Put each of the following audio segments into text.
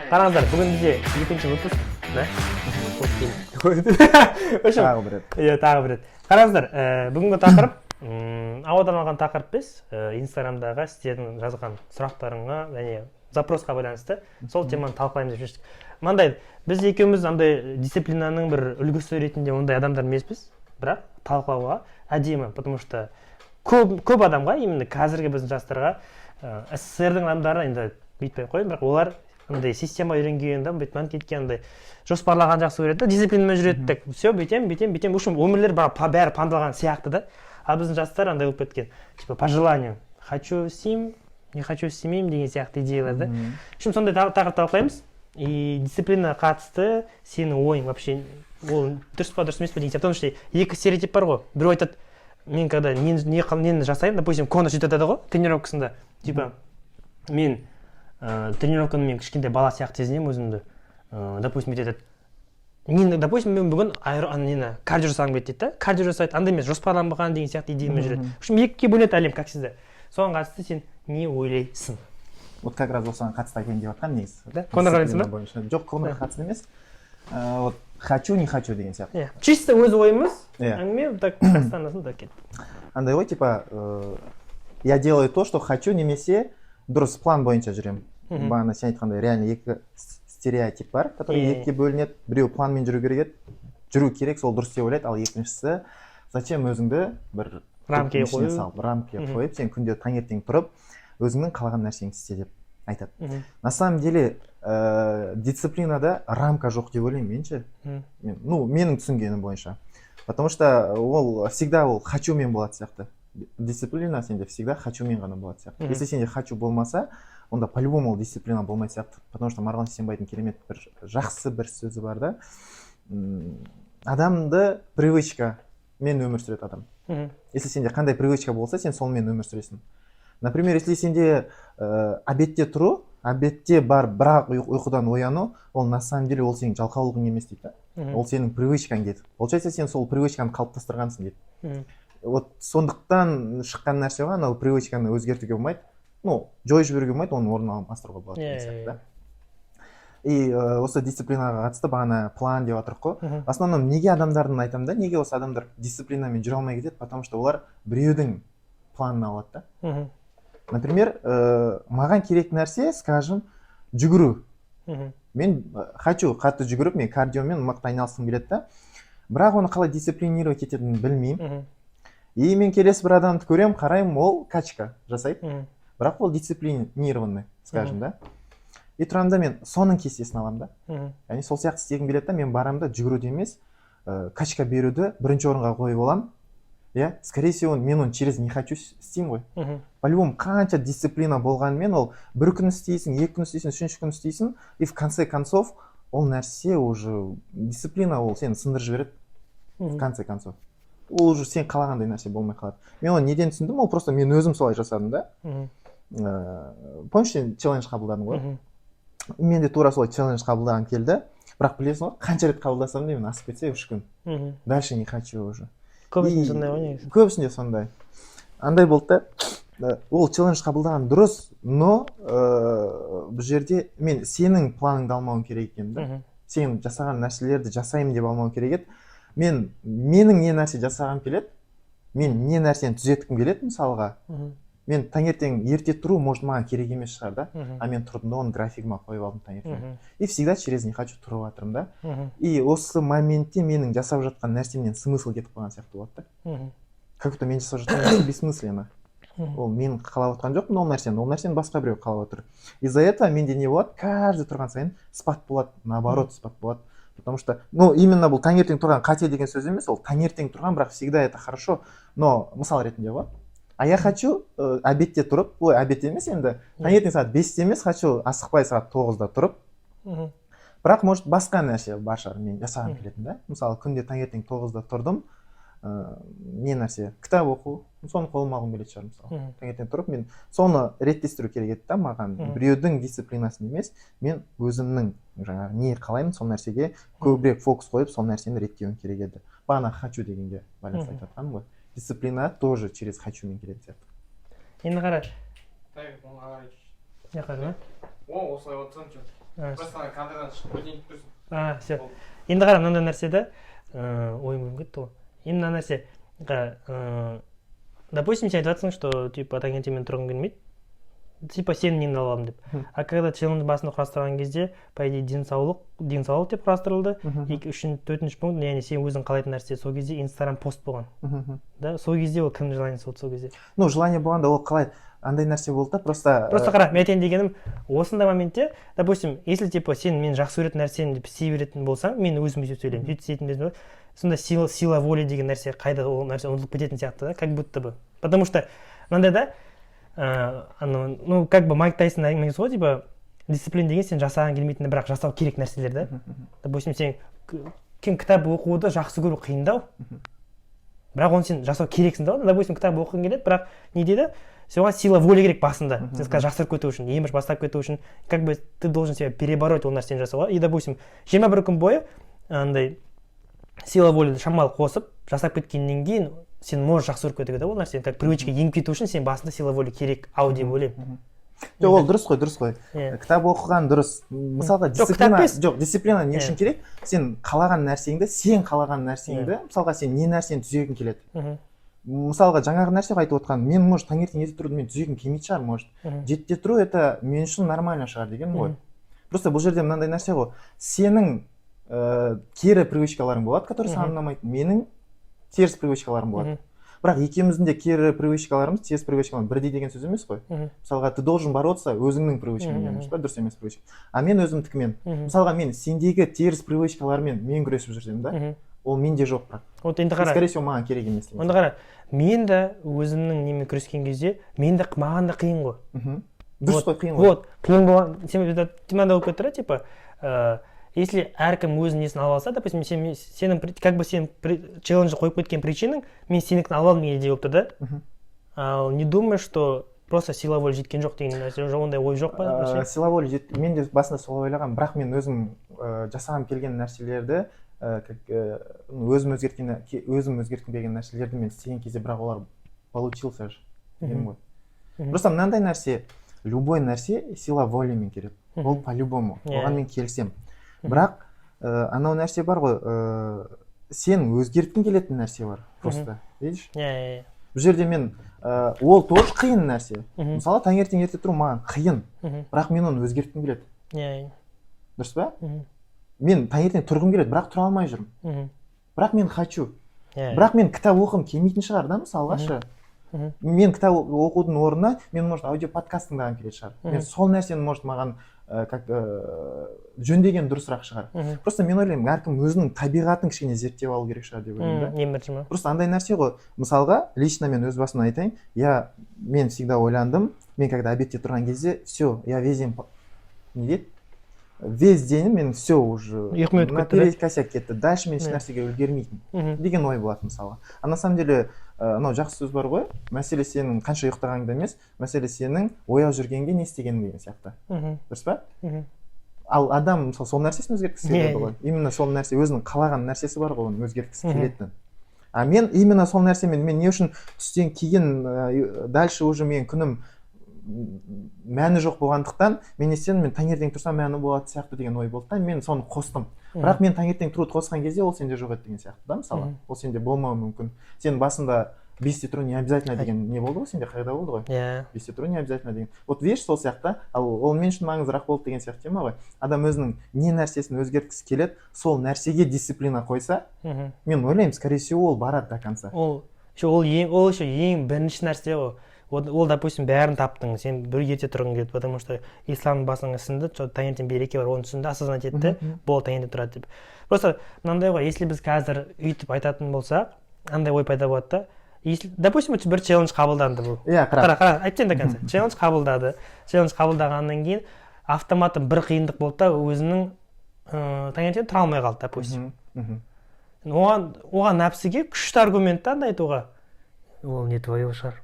Қараңыздар, бүгін бізде екінші выпуск да. В общем, Тағы бір рет. Иә, тағы бір рет. Қараңыздар, бүгінгі тақырып ауадан алған тақырып емес, Инстаграмдағы сіздердің жазған сұрақтарыңа және запросқа байланысты сол теманы талқылаймыз деп шештік. Мынандай, біз екеуміз андай дисциплинаның бір үлгісі ретінде ондай адамдар емеспіз, бірақ талқылауға әдемі, потому что көп көп адамға, именно қазіргі біздің жастарға, СССР-дің адамдары енді бүйтпей ақ қояйын, бірақ олар андай система үйренген да, бүйтіп кеткен, андай жоспарлаған жақсы көреді да, дисциплинамен жүреді. Так, все, бүйтемін, бүйтемін, бүйтемін. В общем, өмірлері бәрі пландалған сияқты да. Ал біздің жастар андай болып кеткен, типа по желанию: хочу — істеймін, не хочу — істемеймін деген сияқты идеялар да. В общем, сондай тақырып талқылаймыз. И дисциплинаға қатысты сенің ойың вообще, ол дұрыс па, дұрыс емес пе деген сияқты. Потому что екі стереотип бар ғой. Біреу айтады: мен когда нені жасаймын, допустим, Конор сөйтіп айтады ғой тренировкасында, типа мен тренировканы мен кішкентай бала сияқты сезінемін өзімді. Допустим, бүйтіп айтады нені, допустим, мен бүгін ана нені, кардио жасағым келеді дейді да, кардио жасайды, андай емес, жоспарланбаған деген сияқты идеямен жүреді. В общем, екіге бөлінеді әлем, как всегда. Соған қатысты сен не ойлайсың? Вот как раз осыған қатысты айтайын деп жатқанмын негізі. Да? Конорға байланысты ма? Дисциплина бойынша. Жоқ, Конорға қатысты емес. Вот хочу, не хочу деген сияқты. Иә, чисто өз ойымыз. Иә. Әңгіме так қазақстандасын да, кет. Андай ғой, типа я делаю то, что хочу, немесе дұрыс план бойынша жүремін. Бағана сен айтқандай, реально екі стереотип бар, который екіге бөлінеді. Біреу планмен жүру керек еді, жүру керек, сол дұрыс деп ойлайды, ал екіншісі зачем өзіңді бір рамкаға топтың ішіне қою. салып, рамкаға қойып, сен күнде таңертең тұрып, өзіңнің қалаған нәрсеңді істе деп айтады. На самом деле дисциплинада рамка жоқ деп ойлаймын мен ше. Мен, ну, менің түсінгенім бойынша, потому что ол всегда ол хочумен болады сияқты. Дисциплина сенде всегда хочумен ғана болады сияқты. Если сенде хочу болмаса, онда по любому ол дисциплина болмайтын сияқты. Потому что Марғұлан Сейсенбайдың керемет бір жақсы бір сөзі бар да: адамды привычка мен өмір сүреді адам. Если сенде қандай привычка болса, сен сонымен өмір сүресің. Например, если сенде обедте тұру, обедте барып бірақ ұйқыдан ояну, ол на самом деле ол сенің жалқаулығың емес дейді да. Ол сенің привычкаң дейді. Получается, сен сол привычканы қалыптастырғансың дейді. Вот сондықтан шыққан нәрсе ғой анау, привычканы өзгертуге болмайды, ну, жойып жіберуге болмайды, оның орнын алмастыруға болады деген Иә, сияқты иә, да. И осы дисциплинаға қатысты бағана план деп жатырмық қой. В основном неге адамдардың айтамын да, неге осы адамдар дисциплинамен жүре алмай кетеді? Потому что олар біреудің планын алады да. Например, маған керек нәрсе, скажем, жүгіру. Мен хочу қатты жүгіріп, мен кардиомен мықты айналысқым келеді да, бірақ оны қалай дисциплинировать ететінімді білмеймін. И мен келесі бір адамды көремін, қараймын, ол качка жасайды, бірақ ол дисциплинированный, скажем, да. И тұрамын да, мен соның кестесін аламын да. Яғни сол сияқты істегім келеді да. Мен барамын да, жүгіруді емес, качка беруді бірінші орынға қойып аламын, иә. Скорее всего, мен оны через не хочу істеймін ғой. По любому қанша дисциплина болғанымен, ол бір күн істейсің, екі күн істейсің, үшінші күн істейсің, и в конце концов ол нәрсе уже дисциплина, ол сені сындырып жібереді. В конце концов ол уже сен қалағандай нәрсе болмай қалады. Мен оны неден түсіндім? Ол просто мен өзім солай жасадым да. Помнишь, сен челлендж қабылдадың ғой? Мхм. Мен де тура солай челлендж қабылдағым келді, бірақ білесің ғой, қанша рет қабылдасам да, мен асып кетсе 3 күн, дальше не хочу уже. Көбісінде сондай ғой негізі. Көбісінде сондай. Андай болды да, ол челлендж қабылдаған дұрыс, но бұл жерде мен сенің планыңды алмауым керек екен да. Сен жасаған нәрселерді жасаймын деп алмау керек еді. Мен менің не нәрсе жасағым келеді, мен не нәрсені түзеткім келеді, мысалға, мен таңертең ерте тұру, может, маған керек емес шығар да. А мен тұрдым да, оны графигіме қойып алдым таңертең. И всегда через не хочу тұрып жатырмын да. И осы моментте менің жасап жатқан нәрсемнен смысл кетіп қалған сияқты болады да. Как будто мен жасап жатқан нәрсе бессмысленно. Ол мен қалап отқан жоқпын ол нәрсені, ол нәрсені басқа біреу қалап отыр. Из-за этого менде не болады? Каждый тұрған сайын спад болады, наоборот, спад болады. Потому что, ну, именно бұл таңертең тұрған қате деген сөз емес, ол таңертең тұрған, бірақ всегда это хорошо, но мысал ретінде ғой. А я хочу обедте тұрып, ой, обедте емес енді, таңертең сағат 5-те емес, хочу асықпай сағат 9-да тұрып. Бірақ, может, басқа нәрсе бар шығар мен жасағым келетін да. Мысалы, күнде таңертең 9-да тұрдым, не нәрсе, кітап оқу, соны қолыма алғым келетін шығар, мысалы. Таңертең тұрып, мен соны реттестіру керек еді да маған. Біреудің дисциплинасын емес, мен өзімнің жаңағы не қалаймын, сол нәрсеге көбірек фокус қойып, сол нәрсені реттеуім керек еді. Бағана хочу дегенге байланысты айтып жатқаным ғой, дисциплина тоже через хочумен келетін сияқты. Енді қара. Так, оңға қарай. Мына қарай ма? О, осылай отырсаң, че. А, Просто ана кадрдан шығып кетейін деп тұрсың. А, все. Енді қара, мынандай нәрсе да, ойым бөлініп кетті ғой. Енді мына нәрсе, қара, допустим, сен айтып жатырсың, что типа таңертең мен тұрғым келмейді, типа сенің неңді алып алдым деп. А когда челлендж басында құрастырған кезде, по идее, денсаулық деп құрастырылды. Екі, үшінші, төртінші пункт, яғни сен өзің қалайтын нәрсе. Сол кезде Инстаграм пост болған да. Сол кезде ол кімнің желаниесі болды сол кезде? Ну, желание болғанда, ол қалай, андай нәрсе болды да, просто Просто қара, мен айтайын дегенім, осындай моментте, допустим, если типа сен мен жақсы көретін нәрсені деп істей беретін болсаң, мен өзім өйтіп сөйлеймін, сөйтіп істейтін болсам, сонда сила воли деген нәрсе қайда? Ол нәрсе ұмытылып кететін сияқты да, как будто бы. Потому что мынандай да, анау, ну, как бы Майк Тайсон әңгімесі ғой, типа дисциплина деген сен жасағың келмейтін, бірақ жасау керек нәрселер да. Допустим, сен кітап оқуды жақсы көру қиындау, бірақ оны сен жасау керексің да. Допустим, кітап оқығың келеді, бірақ не дейді, соған сила воли керек басында. Сен қазір жақсарып кету үшін, ең бірінші бастап кету үшін, как бы ты должен себя перебороть ол нәрсені жасауға. И, допустим, 21 күн бойы андай сила воли шамалы қосып жасап кеткеннен кейін, сен можешь жақсы көріп кетуге да ол нәрсені. Как привычка еніп кету үшін сен басында сила воли керек ау деп ойлаймын. Жоқ, ол дұрыс қой, дұрыс қой. Кітап оқыған дұрыс мысалға. Жоқ, кітап Дисциплина емес. Жоқ, дисциплина не үшін керек? Сен қалаған нәрсеңді, сен қалаған нәрсеңді, мысалға, сен не нәрсені түзегің келеді? Мысалға, жаңағы нәрсе ғой айтып отқан. Мен, может, таңертең ерте тұруды мен түзегім келмейтін шығар, может, 7-де тұру это мен үшін нормально шығар деген ғой. Просто бұл жерде мынандай нәрсе ғой: сенің кері привычкаларың болады, который саған ұнамайтын, менің теріс привычкаларым болады. Бірақ екеуміздің де кері привычкаларымыз, теріс привычкаларымыз бірдей деген сөз емес қой. Мысалға, ты должен бороться өзіңнің привычкаңмен, дұрыс па, дұрыс емес привычка, а мен өзімдікімен. Мысалға, мен сендегі теріс привычкалармен мен күресіп жүрсем да, ол менде жоқ, бірақ Вот енді қара. скорее всего, маған керек емес деген. Онда қара, мен де өзімнің немен күрескен кезде, мен де, маған да қиын ғой. Дұрыс қой, қиын ғой. Вот қиын болған, сен мынандай болып кетті да, типа если әркім өзінің несін алып алса, допустим, сен, сенің как бы сен челленджді қойып кеткен причинаң мен сенікін алып алдым деген идея болып тұр да. Ал не думай, что просто сила воли жеткен жоқ деген нәрсе жоқ, ондай ой жоқ па вообще? Сила воли мен де басында солай ойлағанмын, бірақ мен өзім жасағым келген нәрселерді, как өзім өзгерткен, өзім өзгерткім келген нәрселерді мен істеген кезде, бірақ олар получился же деген ғой. Просто мынандай нәрсе: любой нәрсе сила волимен келеді, ол по любому, оған мен келісемін. Бірақ анау нәрсе бар ғой, сен өзгерткің келетін нәрсе бар просто, видишь? иә иә иә Бұл жерде мен ол тоже қиын нәрсе. Мысалы, таңертең ерте тұру маған қиын, бірақ мен оны өзгерткім келеді. иә иә Дұрыс па? Мен таңертең тұрғым келеді, бірақ тұра алмай жүрмін. Бірақ мен хочу. Бірақ мен кітап оқығым келмейтін шығар да, мысалға ше. Мен кітап оқудың орнына мен, может, аудио подкаст тыңдағым келетін шығар. Мен сол нәрсені, может, маған как жөндеген дұрысырақ шығар. Просто мен ойлаймын, әркім өзінің табиғатын кішкене зерттеп алу керек шығар деп ойлаймын да. Ең бірінші ма? Просто андай нәрсе ғой, мысалға, лично мен өз басымнан айтайын, я мен всегда ойландым: мен когда обедте тұрған кезде, все, я весь день не дейді, весь день мен все уже Ұйқым өтіп кетті, да? наперекосяк кетті, дальше мен еш нәрсеге үлгермейтін деген ой болады, мысалға. А на самом деле анау жақсы сөз бар ғой: мәселе сенің қанша ұйықтағаныңда емес, мәселе сенің ояу жүргенге не істегенің деген сияқты. Дұрыс па? Ал адам, мысалы, сол нәрсесін өзгерткісі келеді ғой, именно сол нәрсе, өзінің қалаған нәрсесі бар ғой, оны өзгерткісі келетін. А мен именно сол нәрсемен, мен не үшін түстен кейін дальше уже менің күнім мәні жоқ болғандықтан, мен не істедім? Мен таңертең тұрсам, мәні болатын сияқты деген ой болды да, мен соны қостым. Бірақ мен таңертең тұруды қосқан кезде, ол сенде жоқ еді деген сияқты да, мысалы. Ол сенде болмауы мүмкін. Сен басында 5-те тұру не обязательно деген не болды ғой сенде, қағида болды ғой. Иә. 5-те тұру не обязательно деген, вот видишь, сол сияқты. Ал ол мен үшін маңыздырақ болды деген сияқты тема ғой. Адам өзінің не нәрсесін өзгерткісі келеді, сол нәрсеге дисциплина қойса, мен ойлаймын, скорее всего, ол барады до конца. Ол еще, ол ең, ол еще ең бірінші нәрсе ғой. Ол, допустим, бәрін таптың, сен бір ерте тұрғың келді, потому что ислам басыңа сіңді, что таңертең береке бар, оны түсінді, осознать етті, болды, таңертең тұрады деп. Просто мынандай ғой, если біз қазір өйтіп айтатын болсақ, андай ой пайда болады да. Если, допустим, бір челлендж қабылданды бұл. Иә, қара. Қара, қара, айтып до конца. Челлендж қабылдады. Челлендж қабылдағаннан кейін автоматом бір қиындық болды да, өзінің таңертең тұра алмай қалды, допустим. Оған нәпсіге күшті аргумент та андай айтуға: ол не твое шығар,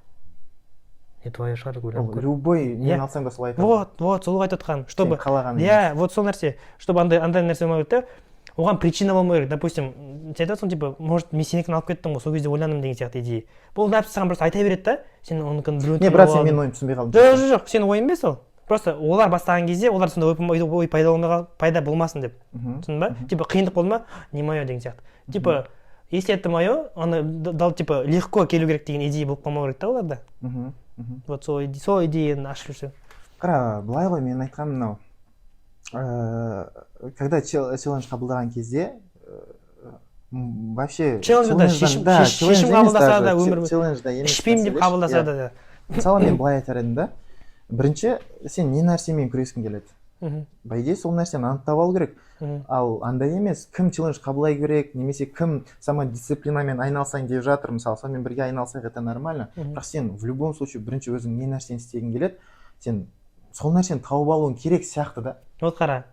не твое шығар, ойланып Ол көр. любой нені алсаң да, солай айтады. Вот сол айтып отқаным, чтобы Сен қалаған. Иә, вот сол нәрсе, чтобы андай нәрсе болмау керек та, оған причина болмау керек. Допустим, сен айтып отырсың, типа, может, мен сенікін алып кеттім ғой, сол кезде ойландым деген сияқты идея. Бұл нәпсі саған просто айта береді да, сен оныкін біреуінікін Не, брат, алып сен алдың. Менің ойымды түсінбей қалдың. Жоқ, жоқ, жоқ, сенің ойың емес ол. Просто олар бастаған кезде олар сондай ой пайда болмасын деп. Түсіндің ба? Типа, қиындық болды ма, не мое деген сияқты. Типа, если это мое, аны дал, типа, легко келу керек деген идея болып қалмау керек та оларда. мхм мхм Вот сол идеяны ашып жүрсе. Қара, былай ғой, мен айтқаным мынау: когда челлендж қабылдаған кезде, вообще Челленджда челлендждан- да, шешім челлендж емес қабылдаса даже, да, өмір челленджда емес ішпеймін деп мәселе. қабылдаса Иә. да да. Мысалы, мен былай айтар едім да: бірінші, сен не нәрсемен күрескің келеді? По идее, сол нәрсені анықтап алу керек. Ал андай емес, кім челлендж қабылдай керек немесе кім самодисциплинамен айналысайын деп жатыр, мысалы, сонымен бірге айналысайық, это нормально. Бірақ сен в любом случае бірінші өзің не нәрсені істегің келеді, сен сол нәрсені тауып алуың керек сияқты да. Вот қара,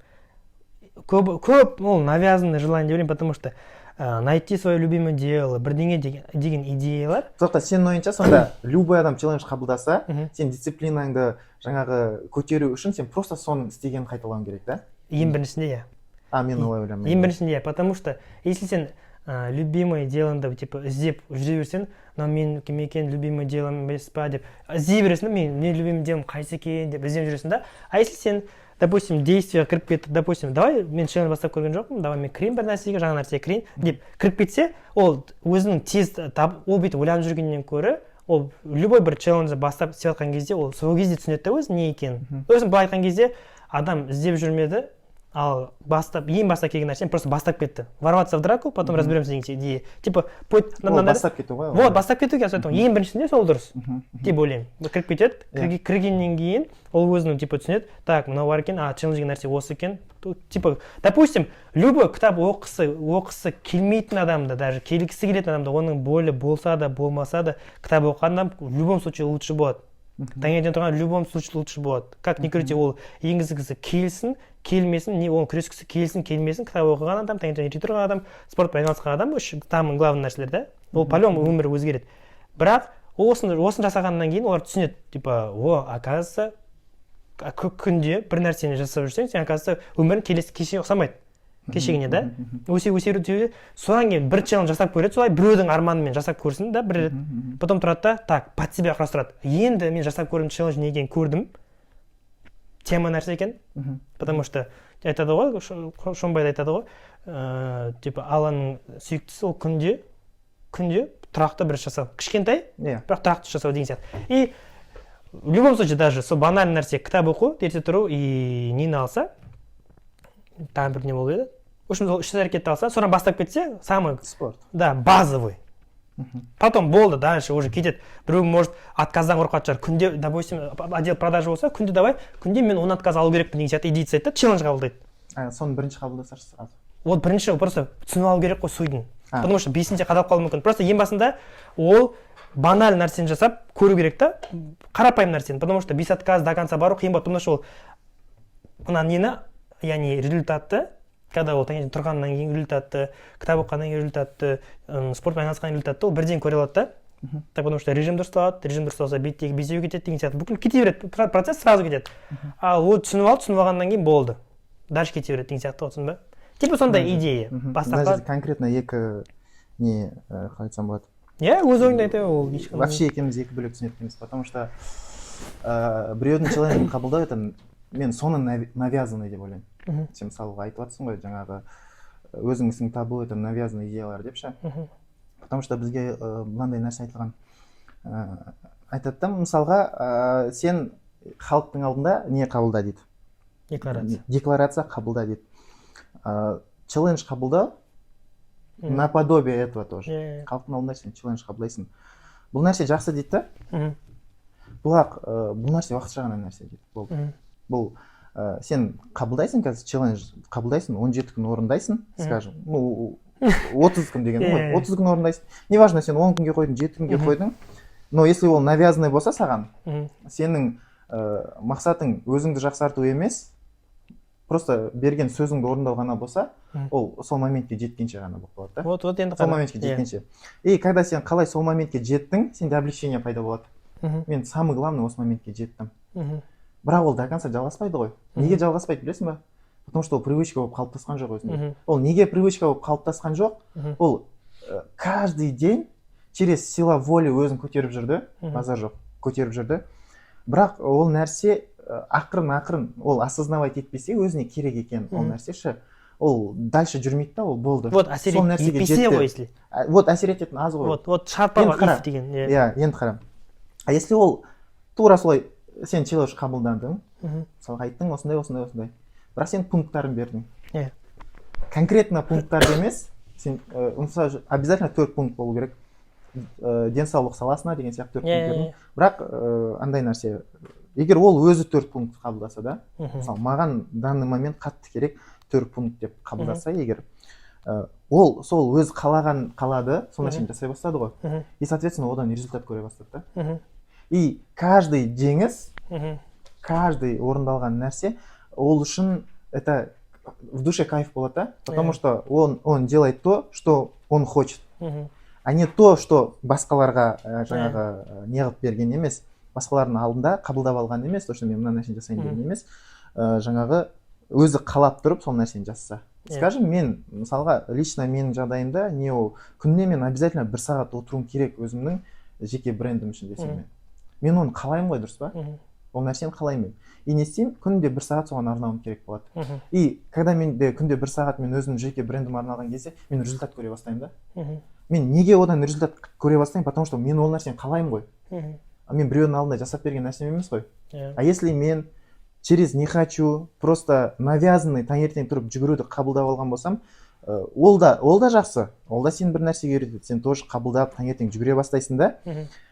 көп көп ол навязанное желание деп ойлаймын, потому что найти свое любимое дело, бірдеңе деген идеялар. Тоқта, сенің ойыңша, сонда любой адам челлендж қабылдаса, сен дисциплинаңды жаңағы көтеру үшін сен просто соның істегенін қайталауың керек та? Ең біріншісінде, иә. А мен олай ойламаймын. Ең біріншісінде, иә, потому что если сен любимое делоңды, типа, іздеп жүре берсең, мынау менікі ме екен, любимое делом емес па деп іздей бересің да, мен любимый делом қайсы екен деп ізденіп жүресің да. А если сен, допустим, действиеға кіріп кетіп, допустим, давай, мен челлендж бастап көрген жоқпын, давай мен кірейін, бір нәрсеге, жаңа нәрсеге кірейін деп кіріп кетсе, ол өзінің тез тап, ол бүйтіп ойланып жүргеннен гөрі, ол любой бір челленджді бастап істеп жатқан кезде, ол сол кезде түсінеді да өзі не екенін. Өзім былай айтқан кезде, адам іздеп жүрмеді, ал бастап, ең баста келген нәрсені просто бастап кетті. Ворваться в драку, потом разберемся деген идея, типа, путь Ол мынандай. бастап кету ғой ол. Вот, бастап кету керек, сол ең біріншісінде сол дұрыс деп ойлаймын. Кіріп кетеді. Кіргеннен кейін ол өзінің, типа, түсінеді: так, мынау бар екен, а челлендж деген нәрсе осы екен. Типа, допустим, любой кітап оқысы келмейтін адамда, даже келгісі келетін адамда, оның бойы болса да, болмаса да, кітап оқыған адам в любом случае лучше болады. Таңертең тұрған в любом случае лучше болады. Как ни крути, ол енгізгісі келсін, келмесін, не оны күрескісі келсін, келмесін, кітап оқыған адам, таңертең ерте тұрған адам, спортпен айналысқан адам, үш самый главный нәрселер да, ол по любому өмірі өзгереді. Бірақ осыны жасағаннан кейін олар түсінеді, типа, о, оказывается, күнде бір нәрсені жасап жүрсең, сен, оказывается, өмірің келесі кешеге ұқсамайды, кешегіне да, өсе өсе өсе. Содан кейін бір челлендж жасап көреді солай, біреудің арманымен жасап көрсін да бір рет. Потом тұрады да, так, под себя құрастырады: енді мен жасап көрдім, челлендж не екенін көрдім, тема нәрсе екен. Потому что айтады ғой, Шонбай да айтады ғой, типа, Алланың сүйіктісі ол күнде тұрақты бір іс жасау, кішкентай, бірақ тұрақты іс жасау деген сияқты. И в любом случае, даже сол банальный нәрсе, кітап оқу, ерте тұру и нені алса, тағы бір не болып еді, в общем, сол үш іс әрекетті алса, содан бастап кетсе, самый Спорт. Да, базовый. Потом болды, дальше уже кетеді. Біреу, может, отказдан қорқатын шығар. Күнде, допустим, отдел продажи болса, күнде, давай, күнде мен 10 отказ алу керекпін деген сияқты идея жасайды да, челлендж қабылдайды. А, соны бірінші қабылдасаршы сразу. Вот, бірінші просто түсініп алу керек қой суть. А. Потому что бесінде қадалып қалуы мүмкін. Просто ең басында ол баналь нәрсені жасап көру керек та, қарапайым нәрсені. Потому что без отказ до конца бару қиын болады, потому что ол мына нені, яғни результатты, когда ол таңертең тұрғаннан кейін результатты, кітап оқығаннан кейін результатты, спортпен айналысқаннан кейін результатты ол бірден көре алады да. Так, потому что режим дұрысталады, режим дұрысталса, беттегі безеу кетеді деген сияқты, бүкіл кете береді, процесс сразу кетеді. Ал ол түсініп алды, түсініп алғаннан кейін болды, дальше кете береді деген сияқты ғой, түсіндің ба? Типа, сондай идея. Мына Бастапқы жерде конкретно екі не, қалай айтсам болады? Иә, өз ойыңды айта, ол ешқандай. Вообще екеуміз екі бөлек түсінеді екенбіз, потому что біреудің челленджін қабылдау, это мен соны навязанный деп ойлаймын. Сен, мысалға, айтып жатырсың ғой жаңағы, өзің ісіңді табу, это навязанный идеялар деп ше. Потому что бізге мынандай нәрсе айтылған, айтады да, мысалға, сен халықтың алдында не қабылда дейді? Декларация. Декларация қабылда дейді. Челлендж қабылдау наподобие этого тоже. Иә, иә. Халықтың алдында сен челлендж қабылдайсың, бұл нәрсе жақсы дейді да. Бірақ бұл нәрсе уақытша ғана нәрсе дейді, болды. Бұл сен қабылдайсың, қазір челлендж қабылдайсың, 17 күн орындайсың, скажем, ну, 30 күн деген ғой. Иә. 30 күн орындайсың, неважно, сен 10 күнге қойдың, 7 күнге қойдың, но если ол навязанный болса саған, сенің мақсатың өзіңді жақсарту емес, просто берген сөзіңді орындау ғана болса, ол сол моментке жеткенше ғана болып қалады да. Вот, вот, енді Сол қара. моментке жеткенше. И когда сен қалай сол моментке жеттің, сенде облегчение пайда болады: мен, самый главный, осы моментке жеттім. Бірақ ол до конца жалғаспайды ғой. Неге жалғаспайды, білесің ба? Потому что ол привычка болып қалыптасқан жоқ өзінде. Ол неге привычка болып қалыптасқан жоқ? Ол каждый день через сила воли өзін көтеріп жүрді. Базар жоқ, көтеріп жүрді, бірақ ол нәрсе Ақырын ақырын ол осознавать етпесе өзіне керек екенін ол нәрсе ше, ол дальше жүрмейді да, ол болды. Вот әсер Сол нәрсеге етпесе жетті. ғой, если. А, вот әсер ететін аз ғой. Вот шарт бар Енді ғой, қара. If деген, иә. Иә, енді қара, а если ол тура солай, сен челлендж қабылдадың, мысалға, айттың осындай, осындай, осындай, бірақ сен пункттарын бердің, конкретно пункттарды емес, сен мысалы, обязательно төрт пункт болу керек, денсаулық саласына деген сияқты төрт пункт бердің. Бірақ андай нәрсе, егер ол өзі төрт пункт қабылдаса да, мысалы, маған данный момент қатты керек төрт пункт деп қабылдаса егер, ол сол өзі қалаған, қалады, сол нәрсені жасай бастады ғой. И, соответственно, одан результат көре бастады да. И каждый жеңіс, каждый орындалған нәрсе ол үшін это в душе кайф болады да, потому что он делает то, что он хочет, а не то, что басқаларға жаңағы не қылып берген емес, басқалардың алдында қабылдап алған емес, то, что мен мына нәрсені жасайын деген емес, жаңағы өзі қалап тұрып сол нәрсені жасаса. Скажем, мен, мысалға, лично менің жағдайымда не, ол күніне мен обязательно бір сағат отыруым керек өзімнің жеке брендім үшін десем, мен оны қалаймын ғой, дұрыс па? Ол нәрсені қалаймын мен. И не істеймін? Күнде бір сағат соған арнауым керек болады. И когда менде күнде бір сағат мен өзімнің жеке брендіме арналған кезде, мен результат көре бастаймын да. Мен неге одан результат көре бастаймын? Потому что мен ол нәрсені қалаймын ғой. А мен біреудің алдында жасап берген нәрсем емес қой. А если мен через не хочу, просто навязанный таңертең тұрып жүгіруді қабылдап алған болсам, ол да жақсы, ол да сені бір нәрсеге үйретеді, сен тоже қабылдап таңертең жүгіре бастайсың да.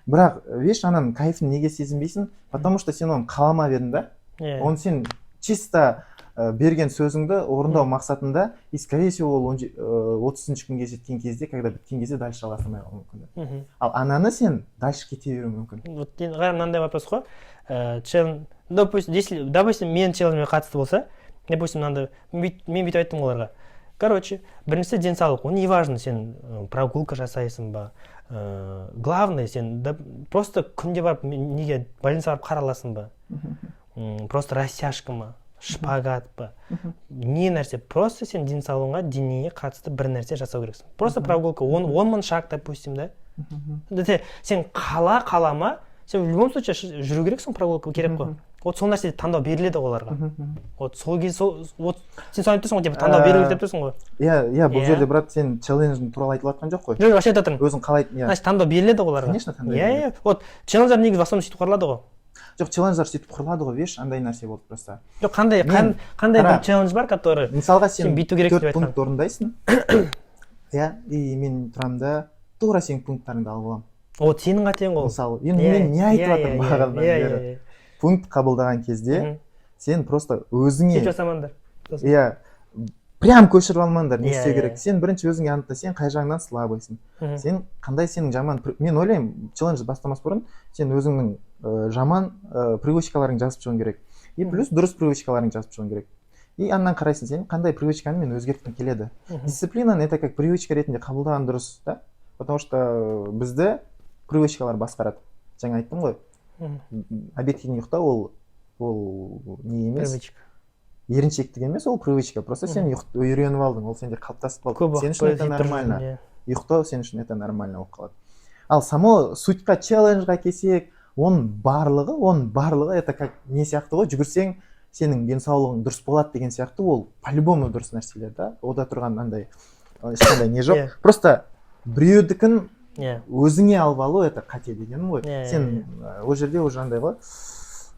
Бірақ, видишь, ананың кайфын неге сезінбейсің? Потому что сен оны қаламап едің да. Оны сен чисто берген сөзіңді орындау мақсатында. И, скорее всего, ол 30-күнге жеткен кезде, когда біткен кезде, дальше жалғастырмай қалуы мүмкін да. Ал ананы сен дальше кете беруің мүмкін. Вот енді қара, мынандай вопрос қой. Челлендж, допустим, если, допустим, менің челленджіме қатысты болса, допустим, мынандай, мен бүйтіп айттым оларға. Короче, біріншісі денсаулық, ол не важно, сен прогулка жасайсың ба, главное, сен да, просто күнде барып неге, больницаға барып қараласың ба, просто растяжка ма, шпагат па, не нәрсе, просто сен денсаулығыңа, денеңе қатысты бір нәрсе жасау керексің. Просто прогулка, 10 000 шаг, допустим, да. Да, сен қала қалама, сен в любом случае жүру керексің, прогулка керек қой. Вот сол нәрсе таңдау беріледі ғой оларға. Вот сол кезде сол, вот сен соны айтып тұрсың ғой, типа таңдау беру керек деп тұрсың ғой. Иә, бұл Иә. жерде, брат, сен челлендждің туралы айтылып жатқан жоқ қой. Жоқ, вообще айтып жатырмын. Өзің қалай, иә. Значит, таңдау беріледі ғой оларға. Конечно, таңдау Иә. беріледі. Иә, вот челлендждер негізі в основном сөйтіп құрылады ғой. Жоқ, челлендждер сөйтіп құрылады ғой, видишь, андай нәрсе болды просто. Жоқ, қандай қандай Қара. бір челлендж бар, который Мысалға, сен сен бүйту керексің төрт деп айтқан. пункт орындайсың, иә, и мен тұрамын да, тура сенің пункттарыңды алып аламын. Вот сенің қатең ғой ол. Мысалы, енді мен не айтып жатырмын бағанадан бері? Пункт қабылдаған кезде сен просто өзіңе Сөйтіп жасамаңдар. Иә, прям көшіріп алмаңдар, не істеу керек. Сен бірінші өзіңе анықта, сен қай жағынан слабыйсың, сен қандай, сенің жаман мен ойлаймын, челлендж бастамас бұрын сен өзіңнің жаман привычкаларыңды жазып шығуың керек и плюс дұрыс привычкаларыңды жазып шығуың керек. И андан қарайсың, сен қандай привычканы мен өзгерткім келеді. Дисциплинаны это как привычка ретінде қабылдаған дұрыс та, потому что бізді привычкалар басқарады. Жаңа айттым ғой, обедке дейін ұйықтау ол не емес, Привычка. еріншектік емес, ол привычка. Просто сен үйреніп алдың, ол сенде қалыптасып қалды. Көп Сен уақыт үшін бойы это сөйтіп тұрып нормально. жүрсің, иә. Ұйықтау сен үшін это нормально болып қалады. Ал само сутьқа, челленджға келсек, оның барлығы это как не сияқты ғой, жүгірсең, сенің денсаулығың дұрыс болады деген сияқты. Ол по любому дұрыс нәрселер да, ода тұрған андай ешқандай не жоқ. Просто біреудікін өзіңе алып алу — это қате дегенім ғой. Иә, иә, Сен ол жерде уже андай ғой,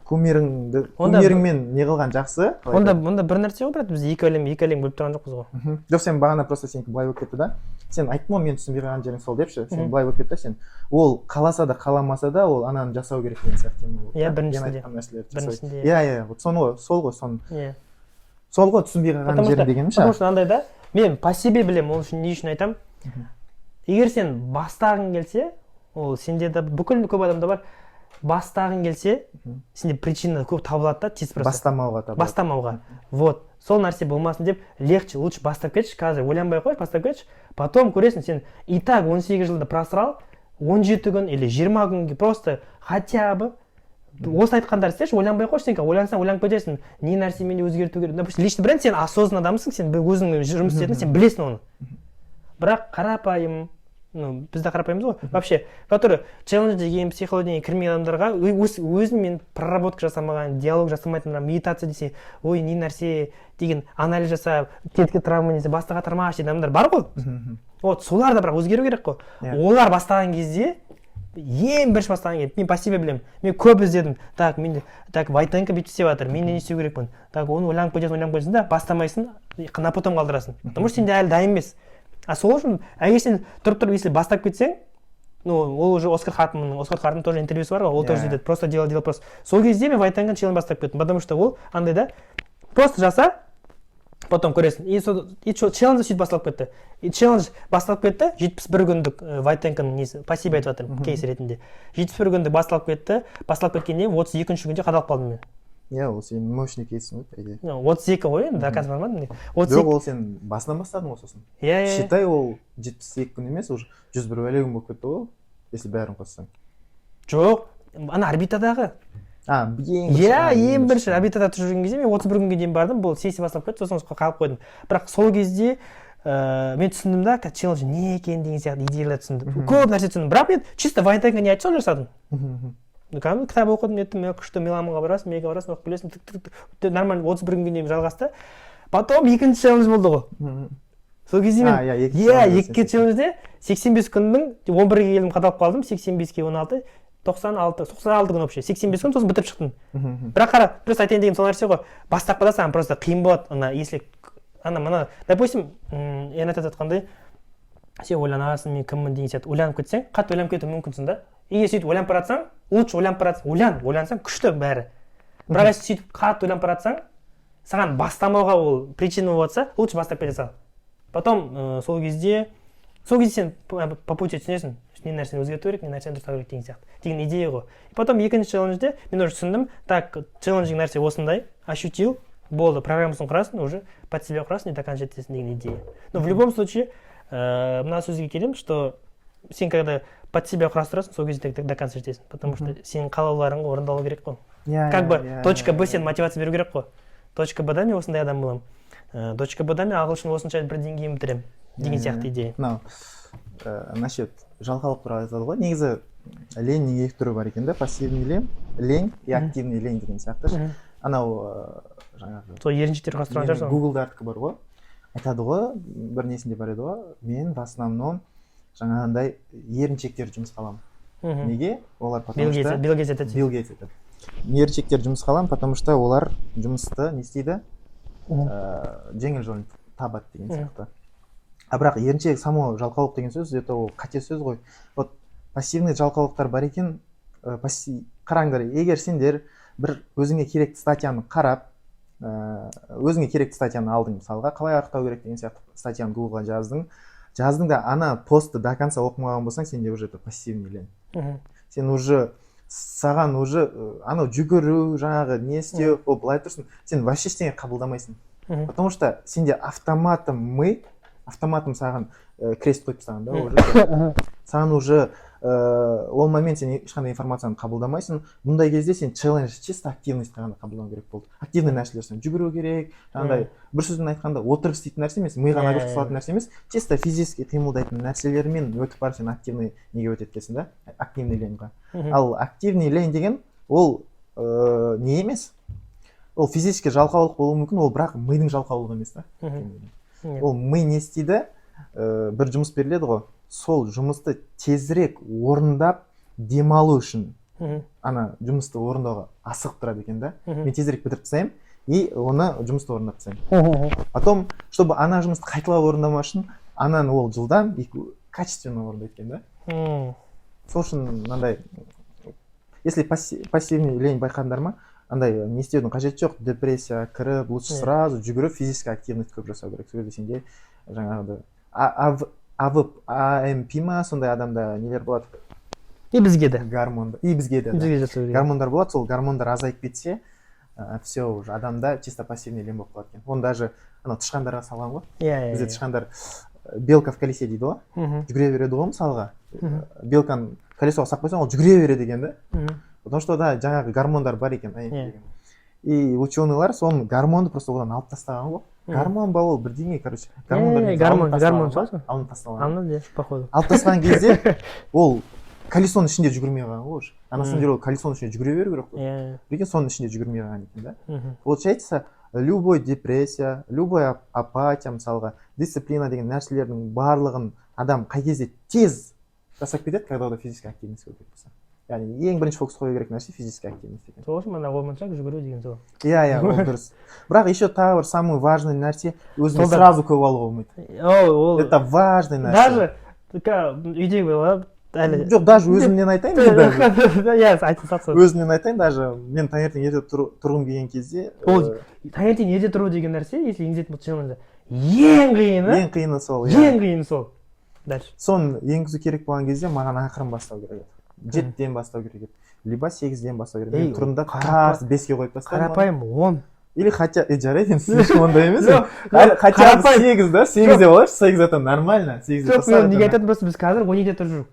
кумиріңді кумиріңмен не қылған жақсы, қалай айтады? Онда бір нәрсе ғой, брат, біз екі әлем бөліп тұрған жоқпыз ғой. Жоқ, сен бағана просто сенікі былай болып кетті да. Сен айттың ғой, мен түсінбей қалған жерің сол депші. Сен Мхм. былай болып кетті да, сен ол қаласа да, қаламаса да, ол ананы жасау керек деген сияқты тема болды Иә, да. біріншісінде. Мен айтқан нәрселерді жасау. Біріншісінде. Иә, вот соны ғой, сол ғой, соны, сол ғой түсінбей қалған Потому жерім что дегенім ше. Потому что андай да, мен по себе білемін, ол үшін, не үшін айтамын. Егер сен бастағың келсе, ол сенде де, бүкіл көп адамда бар, бастағың келсе, сенде причина көп табылады да, тез просто. Бастамауға табылады. Бастамауға. Вот сол нәрсе болмасын деп, легче, лучше бастап кетші қазір, ойланбай ақ қойшы, бастап кетші. Потом көресің, сен и так 18 жылды просрал, 17 күн или 20 күнге просто хотя бы осы айтқандарды істеші, ойланбай ақ қойшы. Сен ойлансаң, ойланып кетесің, не нәрсе менде өзгерту керек. Допустим, личный бренд, сен осознанный адамсың, сен өзің жұмыс істедің, сен білесің оны. Бірақ қарапайым Ну, біз де қарапайымыз ғой вообще, который челлендж деген, психология деген кірмеген адамдарға, өзімен проработка жасамаған, диалог жасамайтын адам, медитация десе, ой, не нәрсе деген, анализ жасап, детский травма десе, басты қатырмашы деген адамдар бар ғой. Вот солар да бірақ өзгеру керек қой. Олар бастаған кезде, ең бірінші бастаған кезде, мен по себе білемін, мен көп іздедім. Так, мен, так, Войтенко бүйтіп істеп жатыр, мен не істеу керекпін? Так, оны ойланып кетесің, ойланып кетесің да, бастамайсың, на потом қалдырасың, потому что сенде әлі дайын емес. А сол үшін, егер сен тұрып тұрып, если бастап кетсең, ну, ол уже Оскар Хартманның, Оскар Хартман тоже интервьюсы бар ғой, ол тоже сөйтеді: просто делай, делай, просто. Сол кезде мен Войтенко челлендж бастап кеттім, потому что ол андай да, просто жаса, потом көресің. И сол, и челлендж сөйтіп басталып кетті. И челлендж басталып кетті, 71 күндік, Войтенконың несі, по себе айтып жатырмын кейс ретінде, 71 күндік басталып кетті. Басталып кеткеннен 32-күнде қадалып қалдым мен. Иә, ол сенің мощный кейсің ғой, по идее. Ну, 32 ғой енді, до конца бармадым. Отыз Жоқ, екі. ол сен басынан бастадың ғой сосын. Иә, иә. Считай, ол 72 күн емес, уже 101 бәле күн болып кетті ғой, если бәрін қоссаң. Жоқ, ана орбитадағы. А, ең бірінші. Иә. А, Ең бірінші орбитада тұрып жүрген кезде мен 31 күнге дейін бардым. Бұл сессия басталып кетті, сосын қалып қойдым. Бірақ сол кезде мен түсіндім да, челлендж не екен деген сияқты идеялар түсіндім, көп нәрсе түсіндім. Бірақ мен чисто Войтенко не айтты, соны жасадым. Мгм, мхм. Кәдімгі кітап оқыдым, неттім, мен күшті Меломанға барасың, Мега барасың, оқып келесің, тік, тік, тік, нормально 31 күнге дейін жалғасты. Потом екінші челлендж болды ғой. Сол кезде мен А, иә, екінші иә, челлендж. Екінші челленджде 85 күннің 11-ге келдім, қадалып қалдым. 85-ке 16, 96, 96 күн вообще, 85 күн, сосын бітіріп шықтым. Мгм, мхм. Бірақ қара, просто айтайын дегенім сол нәрсе ғой: бастапқыда саған просто қиын болады. Ана, если ана мына, допустим, Ернат айтып жатқандай, сен ойланасың, мен кіммін деген сияқты ойланып кетсең, қатты ойланып кетуі мүмкінсің да. Егер сөйтіп ойланып бара жатсаң, лучше ойланып бара жатсаң, ойлан, ойлансаң, күшті бәрі. Бірақ если сөйтіп қатты ойланып бара жатсаң, саған бастамауға ол причина болып жатса, лучше бастап кете сал. Потом сол кезде сен по пути түсінесің, не нәрсені өзгерту керек, не нәрсені дұрыстау керек деген сияқты, деген идея ғой. Потом екінші челленджде мен уже түсіндім: так, челленджинг нәрсе осындай, ощутил, болды, программасын құрасың, уже под себя құрасың и до конца жетесің деген идея. Но в любом случае мына сөзге келемін, что сен когда под себя құрастырасың, сол кезде до конца жетесің, потому что сенің қалауларың орындалу керек қой. Как бы точка Б, сен мотивация беру керек қой: точка Б да мен осындай адам боламын, точка Б да мен ағылшын осынша бір деңгейін бітіремін деген сияқты идея. Мынау насчет жалқаулық туралы айтады ғой. Негізі леньнің екі түрі бар екен да: пассивный лень и активный лень деген сияқты ше. Анау жаңағы Сол еріншектер құрастырған шығар соны. Гуглдардікі бар ғой, айтады ғой, бір несінде бар еді ғой: мен в основном жаңағындай еріншектерді жұмысқа аламын. Неге олар? Потому Билл Гейтс. что Билл Гейтс айтады. Билл Гейтс айтады: еріншектер жұмысқа аламын, потому что олар жұмысты не істейді, жеңіл жолын табады деген сияқты. А бірақ еріншек само жалқаулық деген сөз, это ол қате сөз ғой. Вот пассивный жалқаулықтар бар екен. Қараңдар, егер сендер бір өзіңе керекті статьяны қарап, өзіңе керекті статьяны алдың, мысалға, қалай арықтау керек деген сияқты статьяны Гуглға жаздың, жаздың да, ана постты до конца оқымаған болсаң, сенде уже это пассивный лень. Сен уже, саған уже анау жүгіру, жаңағы не істеу, ол былай тұрсын, сен вообще ештеңе қабылдамайсың, потому что сенде автоматом ми автоматом саған крест қойып тастаған да. Уже саған уже ол момент сен ешқандай информацияны қабылдамайсың. Бұндай кезде сен челлендж чисто активность ғана қабылдау керек болды. Активный нәрселер, сен жүгіру керек, жаңағыдай, бір сөзбен айтқанда, отырып істейтін нәрсе емес, миға нагрузка салатын нәрсе емес, чисто физически қимылдайтын нәрселермен өтіп барып, сен активный неге өтеді екенсің да, активный леньға. Ал активный лень деген ол не емес, ол физически жалқаулық болуы мүмкін, ол бірақ мидың жалқаулығы емес та. Ол ми не істейді? Бір жұмыс беріледі ғой, сол жұмысты тезірек орындап демалу үшін ана жұмысты орындауға асығып тұрады екен да. Мен тезірек бітіріп тастаймын и оны жұмысты орындап тастаймын. Потом, чтобы ана жұмысты қайталап орындамау үшін, ананы ол жылдам и качественно орындайды екен да. Сол үшін мынандай, если пассивный лень байқадыңдар ма, андай не істеудің қажеті жоқ, депрессияға кіріп, лучше сразу жүгіріп, физический активность көп жасау керек. Сол кезде сенде жаңағыдай АВ АМП ма, сондай адамда нелер болады. И бізге де. Гормон, и бізге де, да. Бізге жасау керек. Гормондар болады, сол гормондар азайып кетсе, все, уже адамда чисто пассивный лень болып қалады екен. Оны даже анау тышқандарға салған ғой. иә иә Бізде тышқандар, белка в колесе дейді ғой, жүгіре береді ғой мысалға. Белканы колесоға салып қойсаң, ол жүгіре береді екен да. Потому что да, жаңағы гормондар бар екен, АМП деген. И ученыйлар соны, гормонды просто одан алып тастаған ғой. Гормон ба ол, бірдеңе, короче, гормондар негізі Гормон, алынып гормон тасталған сол. ба? Алынып тасталған. Алынады, иә, походу. Алып тастаған кезде ол колесоның ішінде жүгірмей қалған ғой уже. А на самом деле ол колесоның ішінде жүгіре беру керек қой. Прикинь, соның ішінде жүгірмей қалған екен да. Получается, любой депрессия, любой апатия, мысалға, дисциплина деген нәрселердің барлығын адам қай кезде тез жасап кетеді? Когда онда физический активность көбірек болса. Яғни ең бірінші фокус қою керек нәрсе физический активность екен. Сол үшін мына 10 000 шаг жүгіру деген сол. Иә, ол дұрыс, бірақ еще тағы бір самый важный нәрсе: өзіңе сразу көп алуға болмайды. Ол Это важный нәрсе. Даже үйдегі бала әлі. Жоқ, даже өзімнен айтайын мен даже. Иә, айта салсың. Өзімнен айтайын, даже мен таңертең ерте тұрғым келген кезде Ол таңертең ерте тұру деген нәрсе, если енгізетін болса челленджді, ең қиыны. Ең қиыны сол, иә. Ең қиыны сол. Дальше. Соны енгізу керек болған кезде маған ақырын бастау керек еді, 7-ден бастау керек еді либо 8-ден бастау керек. Мен Ей, тұрдым да, тарс 5-ке қойып тастадым оны. Қарапайым 10. Или хотя жарайды енді, слишком ондай емес. Жоқ, Әлі хотя бы қарапайым. 8 да, 8-де болайықшы, 8 это нормально, 8-де Жоқ, тұрсақ, мен это неге айтатыным, просто біз қазір 12-де тұрып жүрміз,